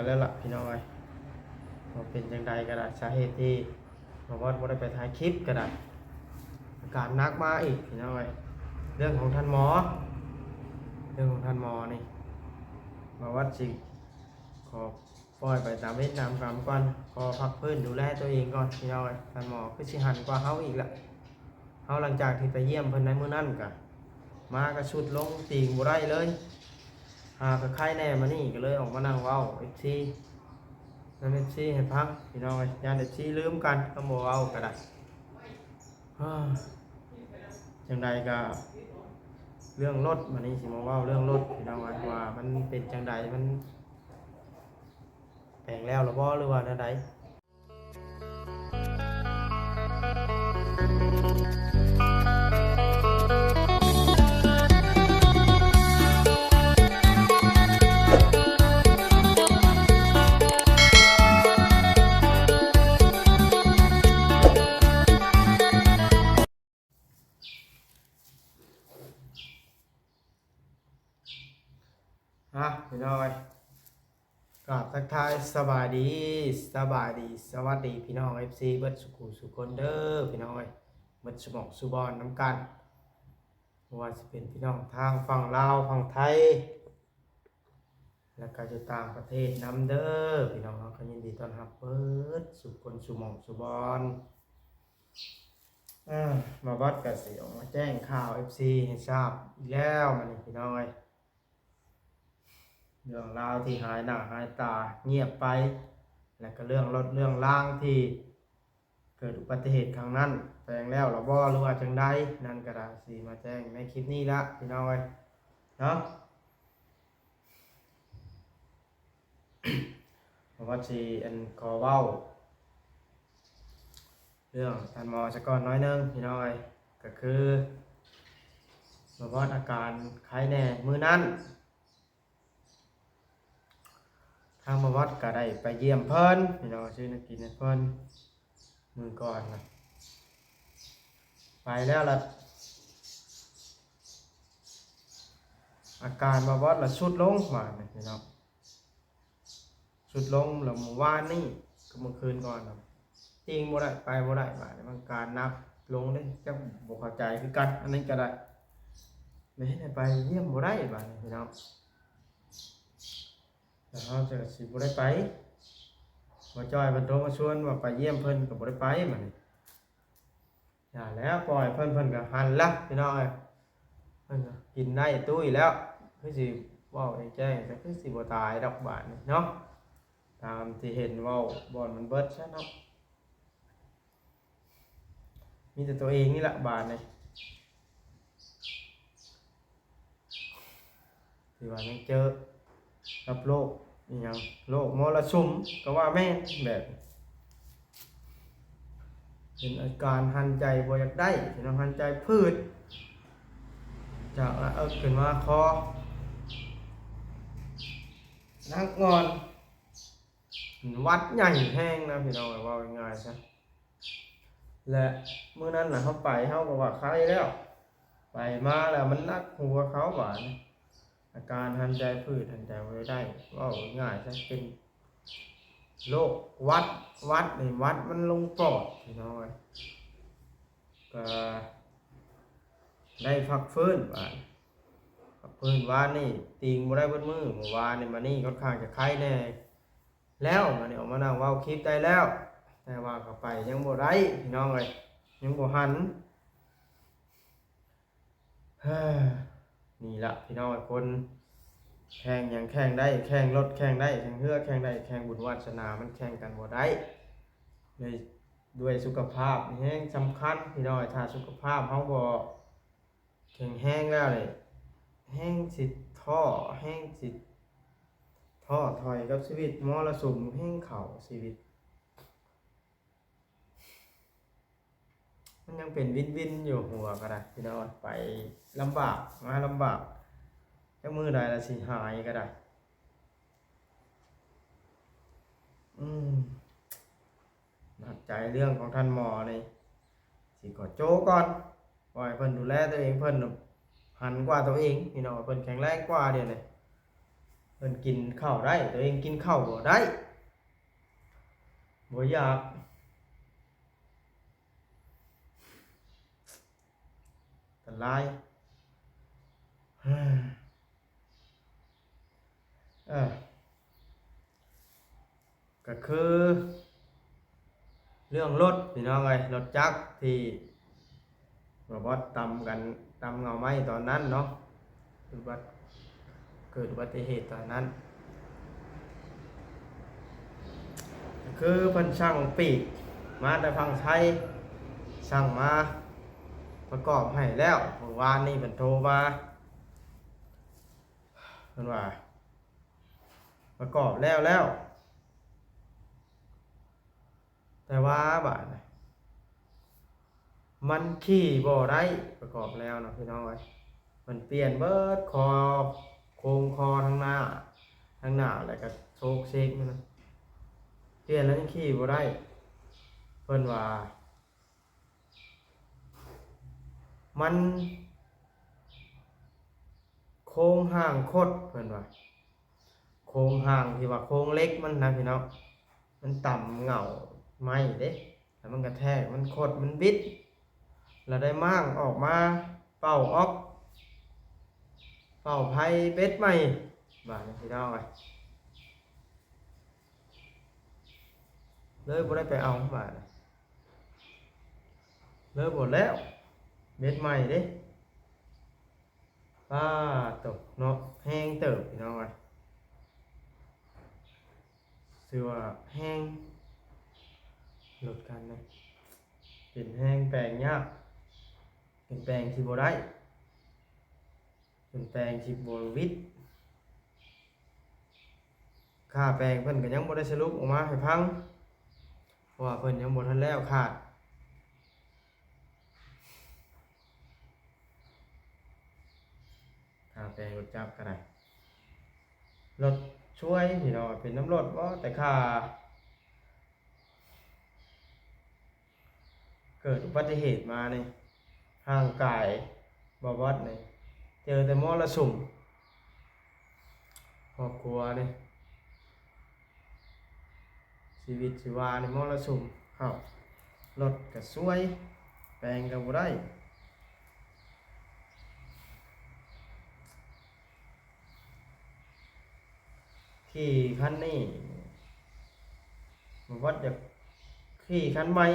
ແລ້ວລະພີ່ນ້ອງເອີຍ. ບໍ່ເປັນຈັ່ງໃດກໍໄດ້ ສາເຫດທີ່ບ່າວບອດບໍ່ໄດ້ໄປຖ່າຍຄລິບກໍໄດ້ ອາການໜັກມາອີກພີ່ນ້ອງເອີຍ. ເລື່ອງຂອງທ່ານໝໍ ເລື່ອງຂອງທ່ານໝໍນີ້ ບ່າວບອດຊິຂໍປ່ອຍໄປຕາມເວນຕາມກຳກ່ອນ ຂໍພັກຟື້ນດູແລຕົວເອງກ່ອນພີ່ນ້ອງເອີຍ. ທ່ານໝໍຄືຊິຫັນກວ່າເຮົາອີກລະ. ເຮົາຫຼັງຈາກທີ່ໄປຢ້ຽມເພິ່ນໃນມື້ນັ້ນກະ ມາກະຊຸດລົງຕີງບໍ່ໄດ້ເລີຍ ຫາກະໄຄແດ່. ມານີ້ກະເລີຍອອກມານັ່ງເວົ້າເອັຟຊີ ນຳເອັຟຊີໃຫ້ຟັງພີ່ນ້ອງເອີຍ. ຢ້ານເອັຟຊີລືມກັນ ຄຳບໍ່ເວົ້າກະໄດ້. ເອີ ຈັ່ງໃດກະເລື່ອງລົດ ມານີ້ຊິມາເວົ້າເລື່ອງລົດພີ່ນ້ອງເອີຍ ວ່າມັນເປັນຈັ່ງໃດ ມັນແປງແລ້ວລະບໍ່ ຫຼືວ່າແນວໃດ? ອ່ະ ພີ່ນ້ອງເອີຍ ກາບທັກທາຍສະບາຍດີ ສະບາຍດີ ສະຫວັດດີພີ່ນ້ອງເອັຟຊີເບິດສູ່ຜູ້ສູ່ຄົນເດີພີ່ນ້ອງເອີຍ ເບິດສູ່ໝ່ອງສູ່ບ່ອນນຳກັນ ບໍ່ວ່າຊິເປັນພີ່ນ້ອງທາງຝັ່ງລາວ ຝັ່ງໄທ ແລ້ວກະຢູ່ຕ່າງປະເທດນຳເດີພີ່ນ້ອງເນາະ. ກະຍິນດີຕ້ອນຮັບເບິດສູ່ຄົນສູ່ໝ່ອງສູ່ບ່ອນ. ເອີ ມາບັດກະຊິອອກມາແຈ້ງຂ່າວເອັຟຊີໃຫ້ຊາບອີກແລ້ວ ມານີ້ພີ່ນ້ອງເອີຍ ເລື່ອງລາວທີ່ຫາຍໜ້າຫາຍຕາງຽບໄປ ແລ້ວກະເລື່ອງລົດເລື່ອງລາງທີ່ເກີດອຸບັດຕິເຫດຄັ້ງນັ້ນ ແປງແລ້ວລະບໍ່ ຫຼືວ່າຈັ່ງໃດ ນັ້ນກະໄດ້ຊິມາແຈ້ງໃນຄລິບນີ້ລະພີ່ນ້ອງເອີຍເນາະ. ບ່າວບອດຊິ ອັນ ຂໍເວົ້າເລື່ອງທ່ານໝໍສາກ່ອນໜ້ອຍໜຶ່ງພີ່ນ້ອງເອີຍ ກະຄືບ່າວບອດອາການໄຄແດ່ມື້ນັ້ນ ທາງບ່າວບອດກະໄດ້ໄປຢ້ຽມເພິ່ນພີ່ນ້ອງ ຊື້ແນວກິນໃຫ້ເພິ່ນມື້ກ່ອນນະ ໄປແລ້ວລະ ອາການບ່າວບອດລະຊຸດລົງບາດນີ້ພີ່ນ້ອງ ຊຸດລົງແລ້ວມື້ວານນີ້ກັບມື້ຄືນກ່ອນນະ ຕີງບໍ່ໄດ້ໄປບໍ່ໄດ້ ບາດນີ້ມັນການໜັກລົງເດ້ ຈັກບໍ່ເຂົ້າໃຈຄືກັນ. ອັນນີ້ກະໄດ້ ແມ່ນໄປຢ້ຽມບໍ່ໄດ້ບາດນີ້ພີ່ນ້ອງ ແລ້ວເຮົາຈະຊິບໍ່ໄດ້ໄປ ບໍ່ຈ່ອຍເພິ່ນໂທມາຊວນວ່າໄປຢ້ຽມເພິ່ນກະບໍ່ໄດ້ໄປບາດນີ້. ຢ່າແລ້ວ ປ່ອຍເພິ່ນ ເພິ່ນກະຫັນລະພີ່ນ້ອງເອີຍ ເພິ່ນກະກິນໄດ້ຕຸ້ຍແລ້ວ ຄືຊິເວົ້າແຈ້ງໆ ກະຄືຊິບໍ່ຕາຍດອກບາດນີ້ເນາະ ຕາມທີ່ເຫັນເວົ້າບ່ອນມັນເບິດຊະເນາະ ມີແຕ່ໂຕເອງນີ້ລະບາດນີ້. ທີ່ວ່າຍັງເຈີກັບໂລກອີ່ຫຍັງ ໂລກມໍລະສຸມກະວ່າແມ່ນ ແບບເປັນອາການຫັນໃຈບໍ່ຢາກໄດ້ ເປັນອັນຫັນໃຈຜືດ ຈາກໜ້າເອິກຂຶ້ນມາຄໍ ໜັກໜ່ວງ ເປັນຫວັດໃຫຍ່ແຮງນະພີ່ນ້ອງ ເວົ້າງ່າຍໆຊະ. ແລະມື້ນັ້ນນະເຮົາໄປ ເຮົາກະວ່າໄຄແລ້ວ ໄປມາແລ້ວມັນໜັກຫົວເຂົາບາດນີ້ ອາການຫັນໃຈຜືດ ຫັນໃຈບໍ່ໄດ້ ເວົ້າງ່າຍໆຊະ ເປັນໂລກຫວັດ ຫວັດນີ້ ຫວັດມັນລົງປອດພີ່ນ້ອງເອີຍ ກະໄດ້ພັກຟື້ນບາດ ພັກຟື້ນ ວານນີ້ຕີງບໍ່ໄດ້ເບິດມື້ ມື້ວານນີ້ມານີ້ຂ້ອນຂ້າງຈະໄຄແດ່ ແລ້ວມານີ້ອອກມານັ່ງເວົ້າຄລິບໄດ້ແລ້ວ ແຕ່ວ່າເຂົ້າໄປຍັງບໍ່ໄດ້ພີ່ນ້ອງເອີຍ ຍັງບໍ່ຫັນ. ນີ້ລະພີ່ນ້ອງເອີຍ ຄົນແຂ່ງຫຍັງແຂ່ງໄດ້ ແຂ່ງລົດແຂ່ງໄດ້ ແຂ່ງເຮືອແຂ່ງໄດ້ ແຂ່ງບຸນວາດສະໜາ ມັນແຂ່ງກັນບໍ່ໄດ້ ໂດຍ ດ້ວຍສຸຂະພາບແຮງສຳຄັນພີ່ນ້ອງເອີຍ ຖ້າສຸຂະພາບເຮົາບໍ່ ແຂງແຮງແລ້ວນີ້ ແຮງຊິທໍ້ ແຮງຊິທໍ້ຖອຍກັບຊີວິດ ມໍລະສຸມແຮງເຂົ້າຊີວິດ ມັນຍັງເປັນວິນໆຢູ່ ຫົວກະໄດ້ພີ່ນ້ອງ ໄປລຳບາກມາລຳບາກ ຈັກມື້ໃດລະຊິຫາຍກະໄດ້. ອືມ ໜັກໃຈເລື່ອງຂອງທ່ານໝໍນີ້ ຊິຂໍໂຈະກ່ອນ ປ່ອຍເພິ່ນດູແລໂຕເອງ ເພິ່ນຫັນກວ່າໂຕເອງພີ່ນ້ອງ ເພິ່ນແຂງແຮງກວ່າດຽວນີ້ พิ่ນກິນເຂົ້າໄດ້ ຕົວເອງກິນເຂົ້າບໍ່ໄດ້ ບໍ່ຢາກ ອັນຕະລາຍ ເອີ ກໍຄືເລື່ອງລົດພີ່ນ້ອງເອີຍ ລົດຈັກທີ່ບ່າວບອດຕຳກັນ ຕຳເຫງົ້າໄມ້ຕອນນັ້ນເນາະ ອຸບັດ ເກີດອຸບັດຕິເຫດຕອນນັ້ນ ຄືເພິ່ນສັ່ງປີກມາແຕ່ຝັ່ງໄທ ສັ່ງມາປະກອບໃຫ້ແລ້ວ ມື້ວານນີ້ເພິ່ນໂທມາ ເພິ່ນວ່າປະກອບແລ້ວແລ້ວ ແຕ່ວ່າບາດນີ້ ມັນຂີ່ບໍ່ໄດ້ ປະກອບແລ້ວເນາະພີ່ນ້ອງເອີຍ ມັນປ່ຽນເບິດຄໍ ໂຄງຄໍທາງໜ້າ ທາງໜ້າ ແລ້ວກໍໂຊກເຊກມັນນະ ປ່ຽນແລ້ວຍັງຂີ່ບໍ່ໄດ້ ເພິ່ນວ່າ ມັນໂຄງຮ່າງຄົດ ເພິ່ນວ່າ ໂຄງຮ່າງທີ່ວ່າໂຄງເຫຼັກມັນນະພີ່ນ້ອງ ມັນຕຳເຫງົ້າໄມ້ເດ້ ແລ້ວມັນກະແທກ ມັນຄົດ ມັນບິດ ແລ້ວໄດ້ມ້າງອອກມາເປົ່າອອກ ເປົ່າໄພເບັດໃໝ່ ບາດນີ້ພີ່ນ້ອງເອີຍ ເລີຍບໍ່ໄດ້ໄປເອົາ ບາດນີ້ ເລີຍບໍ່ແລ້ວ ເບັດໃໝ່ເດ້ ປາໂຕເນາະ ແຮງເຕີບພີ່ນ້ອງເອີຍ ຖືວ່າແຮງ ລົດຄັນນີ້ ເປັນແຮງແປງຍາກ ເປັນແປງທີ່ບໍ່ໄດ້ ເປັນແປງທີ່ບໍ່ຫວິດ ຄ່າແປງເພິ່ນກໍຍັງບໍ່ໄດ້ສະຫຼຸບອອກມາໃຫ້ຟັງ ເພາະວ່າເພິ່ນຍັງບໍ່ທັນແລ້ວຄາດ ຄ່າແປງລົດຈັກກໍໄດ້ ລົດຊ່ວຍພີ່ນ້ອງ ເປັນນຳລົດບໍ່ ແຕ່ຄ່າ ເກີດອຸບັດຕິເຫດມານີ້ ຮ່າງກາຍບ່າວບອດນີ້ ເຈີແຕ່ມໍລະສຸມ ຄອບຄົວນີ້ ຊີວິດຊີວານີ້ມໍລະສຸມ ເອົ້າ ລົດກໍຊ່ວຍ ແປງກໍບໍ່ໄດ້ ຂີ່ຄັນນີ້ ບ່າວບອດຢາກຂີ່ຄັນໃໝ່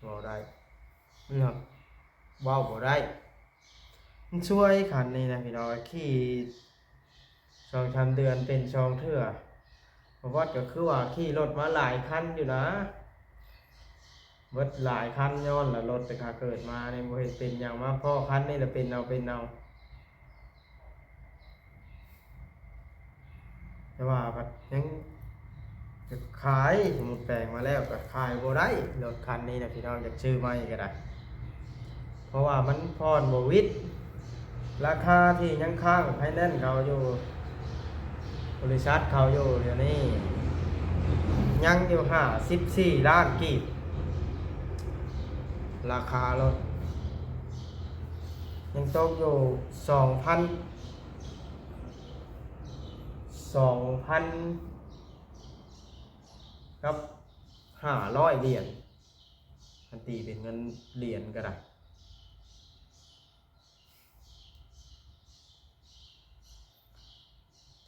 ເວົ້າໄດ້ ເນາະ ເວົ້າບໍ່ໄດ້ ມັນຊ່ວຍຄັນນີ້ນະພີ່ນ້ອງ ຂີ່ສອງສາມເດືອນເປັນສອງເທື່ອ ບ່າວບອດກໍຄືວ່າຂີ່ລົດມາຫຼາຍຄັນຢູ່ນະ ເບິດຫຼາຍຄັນ ຍ້ອນລະລົດແຕ່ຂ້າເກີດມານີ້ບໍ່ເຫັນເປັນຫຍັງ ມາພໍ້ຄັນນີ້ລະເປັນເອົາ ເປັນເອົາ ແຕ່ວ່າພັດຍັງຈະຂາຍ ສົມມຸດແປງມາແລ້ວກໍຂາຍບໍ່ໄດ້ ລົດຄັນນີ້ນະພີ່ນ້ອງ ຢາກຊື້ໃໝ່ກໍໄດ້ ເພາະວ່າມັນຜ່ອນບໍ່ຫວິດ ລາຄາທີ່ຍັງຄ້າງໄຟແນນເຂົາຢູ່ ບໍລິສັດເຂົາຢູ່ດຽວນີ້ ຍັງຢູ່ຫ້າສິບສີ່ລ້ານກີບ ລາຄາລົດ ຍັງຕົກຢູ່ສອງພັນ ສອງພັນກັບຫ້າຮ້ອຍຫຼຽນ ຄັນຕີເປັນເງິນຫຼຽນກໍໄດ້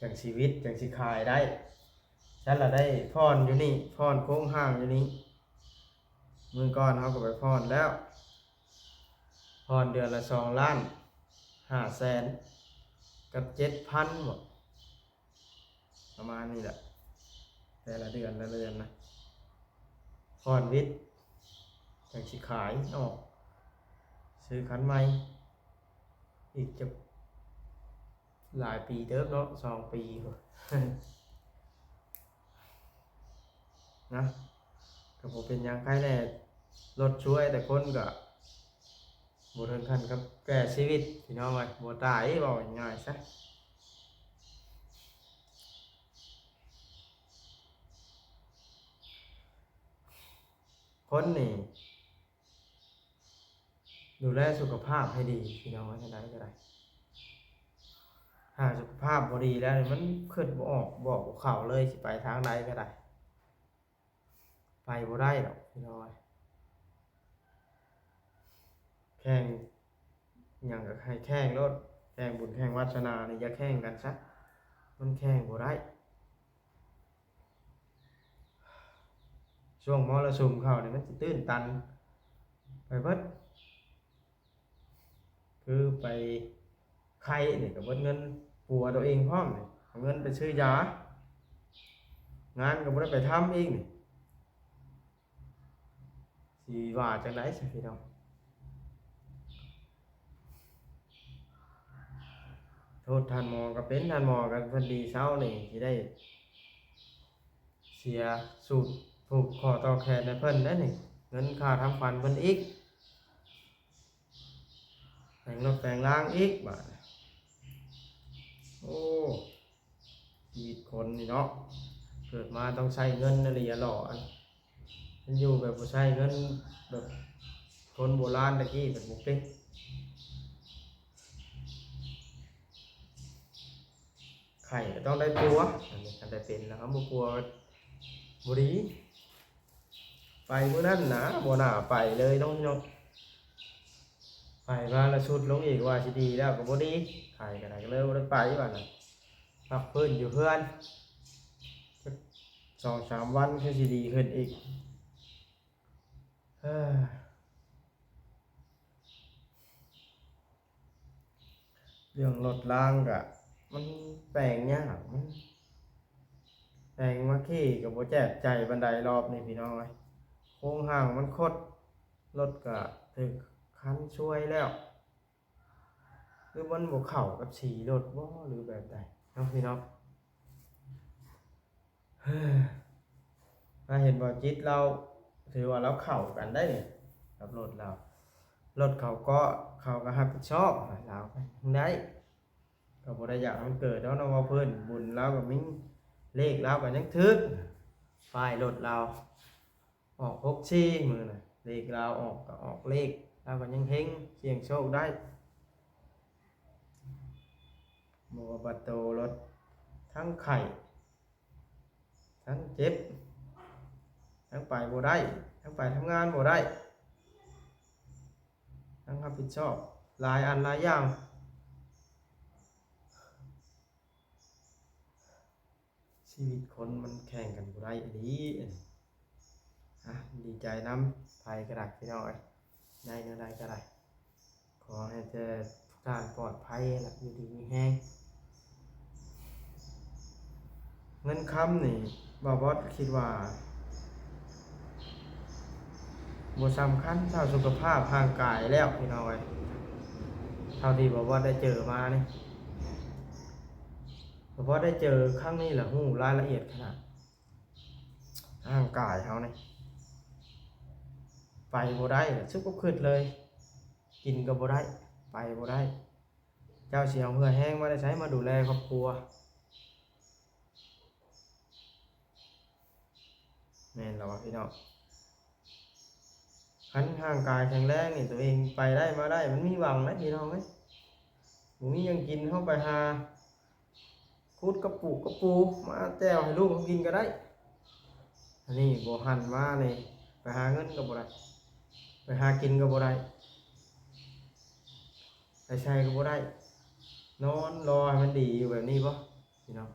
ຈັ່ງຊີວິດຈັ່ງຊິຂາຍໄດ້ ຊັ້ນລະໄດ້ຜ່ອນຢູ່ນີ້ ຜ່ອນໂຄງຮ່າງຢູ່ນີ້ ມື້ກ່ອນເຮົາກໍໄປຜ່ອນແລ້ວ ຜ່ອນເດືອນລະສອງລ້ານຫ້າແສນກັບເຈັດພັນບໍ ປະມານນີ້ແຫຼະ ແຕ່ລະເດືອນ ແຕ່ລະເດືອນນະ ຜ່ອນຫວິດ ຈັ່ງຊິຂາຍອອກ ຊື້ຄັນໃໝ່ ອີກຈັກຫຼາຍປີເຕີບເນາະ ສອງປີພຸ້ນ ນະ ກໍບໍ່ເປັນຫຍັງ ໃຄແດ່ລົດຊ່ວຍ ແຕ່ຄົນກໍບໍ່ເຖິງຂັ້ນກັບແກ່ຊີວິດ ພີ່ນ້ອງເອີຍ ບໍ່ຕາຍ ເວົ້າງ່າຍໆຊະ ຄົນນີ້ ດູແລສຸຂະພາບໃຫ້ດີ ພີ່ນ້ອງເອີຍ ແນວໃດກໍໄດ້ ຖ້າສຸຂະພາບບໍ່ດີແລ້ວນີ້ ມັນຄິດບໍ່ອອກ ບອກບໍ່ເຂົ້າເລີຍ ຊິໄປທາງໃດກໍໄດ້ ໄປບໍ່ໄດ້ດອກພີ່ນ້ອງເອີຍ. ແຂ່ງຫຍັງກໍໃຫ້ແຂ່ງໂລດ ແຂ່ງບຸນແຂ່ງວາສະໜານີ້ຢ່າແຂ່ງກັນຊະ ມັນແຂ່ງບໍ່ໄດ້. ຊ່ວງມໍລະສຸມເຂົານີ້ມັນຊິຕື້ນຕັນໄປເບິດ ຄືໄປໄຂ້ນີ້ກໍເບິດເງິນ ປົວໂຕເອງພ້ອມນີ້ ເອົາເງິນໄປຊື້ຢາ ງານກໍບໍ່ໄດ້ໄປທຳອີກນີ້ ຊິວ່າຈັ່ງໃດຊະພີ່ນ້ອງ. ໂທດທ່ານໝໍກໍເປັນ ທ່ານໝໍກໍເພິ່ນດີເຊົານີ້ ຊິໄດ້ເສຍສູດຜູກຂໍ້ຕໍ່ແຂນໃຫ້ເພິ່ນໄດ໋ນີ້ ເງິນຄ່າທຳຂວັນເພິ່ນອີກ ແປງລົດແປງລາງອີກບາດນີ້. ໂອ້ ຊີວິດຄົນນີ້ເນາະ ເກີດມາຕ້ອງໃຊ້ເງິນອີ່ຫຼີຫຼໍ່ ຄັນຢູ່ແບບບໍ່ໃຊ້ເງິນ ແບບຄົນໂບລານແຕ່ກີ້ ແບບບໍ່ເປັນ ໄຂ້ກໍຕ້ອງໄດ້ປົວ ອັນນີ້ຄັນໄດ້ເປັນແລ້ວ ຄັນບໍ່ປົວບໍ່ດີ. ໄປມື້ນັ້ນນະ ບໍ່ໜ້າໄປເລີຍເນາະພີ່ນ້ອງ ໄປມາລະຊຸດລົງອີກ ວ່າຊິດີແລ້ວກໍບໍ່ດີ ໄຂ້ກໍໄດ້ ກໍເລີຍບໍ່ໄດ້ໄປບາດນັ້ນ ພັກຟື້ນຢູ່ເຮືອນຈັກສອງສາມວັນ ຄືຊິດີຂຶ້ນອີກ. ເອີ ເລື່ອງລົດລາງກະມັນແປງຍາກ ມັນແປງມາຂີ່ກະບໍ່ແຈບໃຈປານໃດລອບນີ້ພີ່ນ້ອງເອີຍ ໂຄງຮ່າງມັນຄົດ ລົດກະຖືກຄັນຊ່ວຍແລ້ວ ຫຼືມັນບໍ່ເຂົ້າກັບສີລົດບໍ່ ຫຼືແບບໃດເນາະພີ່ນ້ອງ. ມາເຫັນບໍ່ ຈິດລາວ ຖືວ່າລາວເຂົ້າກັນໄດ໋ນີ້ ກັບລົດລາວ ລົດເຂົາເກາະ ເຂົາກໍຮັບຜິດຊອບ ລາວກໍຍັງໄດ້ ກໍບໍ່ໄດ້ຢາກໃຫ້ມັນເກີດດອກເນາະ ເວົ້າພື້ນ ບຸນລາວກໍມີ ເລກລາວກໍຍັງຖືກ ປ້າຍລົດລາວ ອອກຫົກສີ່ມື້ນະ ເລກລາວອອກກໍອອກເລກ ລາວກໍຍັງເຮັງ ສ່ຽງໂຊກໄດ້ ບໍ່ວ່າບັດໂຕລົດ ທັງໄຂ້ ທັງເຈັບ ທັງໄປບໍ່ໄດ້ ທັງໄປທຳງານບໍ່ໄດ້ ທັງຮັບຜິດຊອບຫຼາຍອັນຫຼາຍຢ່າງ. ຊີວິດຄົນມັນແຂ່ງກັນບໍ່ໄດ້ອີ່ຫຼີ. ອ່ະ ດີໃຈນຳໃຜກໍໄດ້ພີ່ນ້ອງເອີຍ ໄດ້ແນວໃດກໍໄດ້ ຂໍໃຫ້ແຕ່ທຸກທ່ານປອດໄພ ແລະ ຢູ່ດີມີແຮງ. ເງິນຄຳນີ້ ບ່າວບອດຄິດວ່າ ບໍ່ສຳຄັນເທົ່າສຸຂະພາບຮ່າງກາຍແລ້ວພີ່ນ້ອງເອີຍ ເທົ່າທີ່ບ່າວບອດໄດ້ເຈີມານີ້ ບ່າວບອດໄດ້ເຈີຄັ້ງນີ້ລະ ຮູ້ລາຍລະອຽດຂະໜາດ ຮ່າງກາຍເຮົານີ້ ໄປບໍ່ໄດ້ ສຸກຄຶດເລີຍ ກິນກໍບໍ່ໄດ້ ໄປບໍ່ໄດ້ ເຈົ້າຊິເອົາເຫື່ອແຮງມາແຕ່ໃສມາດູແລຄອບຄົວ? ແມ່ນລະວະພີ່ນ້ອງ ຄັນຮ່າງກາຍແຂງແຮງນີ້ ໂຕເອງໄປໄດ້ມາໄດ້ ມັນມີຫວັງເດ້ພີ່ນ້ອງເອີຍ ບໍ່ມີຫຍັງກິນ ເຮົາໄປຫາຂຸດກະປູກະປູ ມາແຈ່ວໃຫ້ລູກເຮົາກິນກໍໄດ້ ອັນນີ້ບໍ່ຫັນມານີ້ ໄປຫາເງິນກໍບໍ່ໄດ້ ໄປຫາກິນກໍບໍ່ໄດ້ ໄປໃສກໍບໍ່ໄດ້ ນອນລໍໃຫ້ມັນດີຢູ່ແບບນີ້ບໍພີ່ນ້ອງ?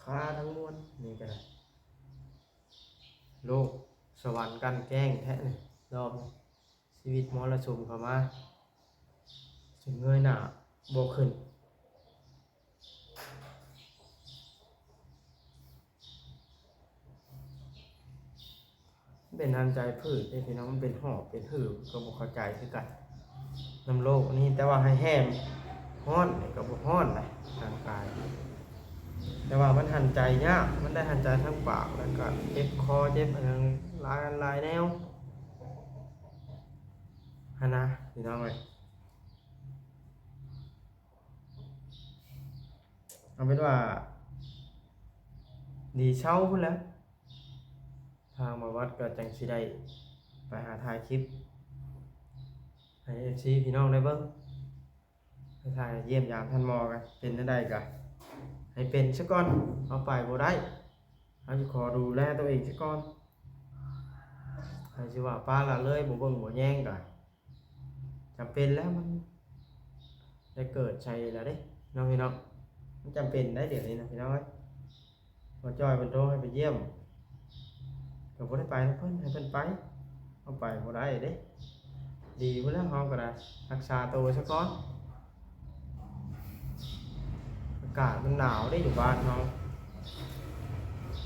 ຄາທັງມວນນີ້ກໍໄດ້ ໂລກສະຫວັນກັ່ນແກ້ງແທ້ນີ້ ລອບນີ້ ຊີວິດມໍລະສຸມເຂົ້າມາ ຈົນເງີຍໜ້າບໍ່ຂຶ້ນ. ເປັນອັນໃຈພືດເດ້ພີ່ນ້ອງ ມັນເປັນຫອບເປັນຫື່ມ ກໍບໍ່ເຂົ້າໃຈຄືກັນນຳໂລກນີ້ ແຕ່ວ່າໃຫ້ແຮມຮ້ອນນີ້ກໍບໍ່ຮ້ອນໃດຮ່າງກາຍ ແຕ່ວ່າມັນຫັນໃຈຍາກ ມັນໄດ້ຫັນໃຈທາງປາກ ແລ້ວກໍເຈັບຄໍເຈັບຫຍັງຫຼາຍອັນຫຼາຍແນວຫັ້ນນະພີ່ນ້ອງເອີຍ. ເອົາເປັນວ່າດີເຊົາພຸ້ນແຫຼະ ທາງບ່າວວັດກໍຈັ່ງຊິໄດ້ໄປຫາຖ່າຍຄລິບໃຫ້ເອັຟຊີພີ່ນ້ອງໄດ້ເບິ່ງ ໄປຖ່າຍຢ້ຽມຢາມທ່ານໝໍກໍເປັນແນວໃດກໍໃຫ້ເປັນຊະກ່ອນ ເຮົາໄປບໍ່ໄດ້ ເຮົາຊິຂໍດູແລຕົວເອງຊະກ່ອນ. ໃຜຊິວ່າປະລະເລີຍ ບໍ່ເບິ່ງບໍ່ແຍງກໍຈຳເປັນແລ້ວ ມັນໄດ້ເກີດໃສ່ແລ້ວເດ້ເນາະພີ່ນ້ອງ ມັນຈຳເປັນໄດ໋ດຽວນີ້ນະພີ່ນ້ອງເອີຍ. ບໍ່ຈ່ອຍເພິ່ນໂທໃຫ້ໄປຢ້ຽມ ກໍບໍ່ໄດ້ໄປນຳເພິ່ນ ໃຫ້ເພິ່ນໄປ ເຮົາໄປບໍ່ໄດ້ເດ້. ດີພຸ້ນແລ້ວ ເຮົາກໍໄດ້ຮັກສາໂຕຊະກ່ອນ. ອາກາດມັນໜາວເດ້ຢູ່ບ້ານເຮົາ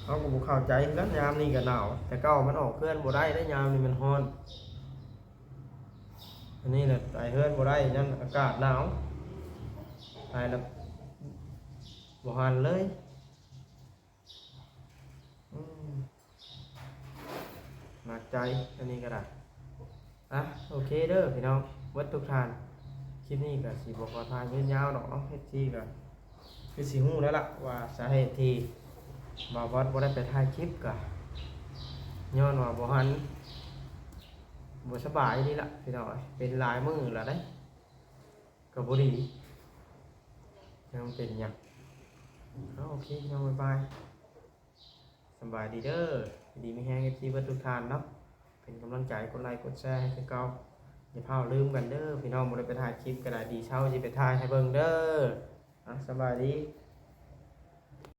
ເຮົາກໍບໍ່ເຂົ້າໃຈຄືກັນ ຍາມນີ້ກໍໜາວ ແຕ່ເກົ່າມັນອອກເຮືອນບໍ່ໄດ້ເດ້ ຍາມນີ້ມັນຮ້ອນ. ອັນນີ້ແຫຼະ ໄປເຮືອນບໍ່ໄດ້ ຍ້ອນອາກາດໜາວ ໄປແລ້ວບໍ່ຫັນເລີຍ. ອືມ ໜັກໃຈ ອັນນີ້ກໍໄດ້. ອ່ະ ໂອເຄເດີພີ່ນ້ອງເບິດທຸກທ່ານ ຄລິບນີ້ກໍຊິບໍ່ຂໍຖ່າຍຍືດຍາວດອກເນາະ ເອັຟຊີກໍຄືຊິຮູ້ແລ້ວລະວ່າສາເຫດທີ່ບ່າວບອດບໍ່ໄດ້ໄປຖ່າຍຄລິບກໍຍ້ອນວ່າບໍ່ຫັນ ບໍ່ສະບາຍນີ້ລະພີ່ນ້ອງເອີຍ ເປັນຫຼາຍມື້ລະເດ້ ກໍບໍ່ດີ ຍັງເປັນຫຍັງ. ເອົາ ໂອເຄພີ່ນ້ອງ ບາຍບາຍ ສະບາຍດີເດີ ຢູ່ດີມີແຮງ ເອັຟຊີ ເບິດທຸກທ່ານເນາະ ເປັນກຳລັງໃຈ ກົດໄລກົດແຊໃຫ້ຄືເກົ່າ. ຢ່າພ້າວລືມກັນເດີພີ່ນ້ອງ ບໍ່ໄດ້ໄປຖ່າຍຄລິບກໍໄດ້ ດີເຊົາຊິໄປຖ່າຍໃຫ້ເບິ່ງເດີ. ອ່ະ ສະບາຍດີ.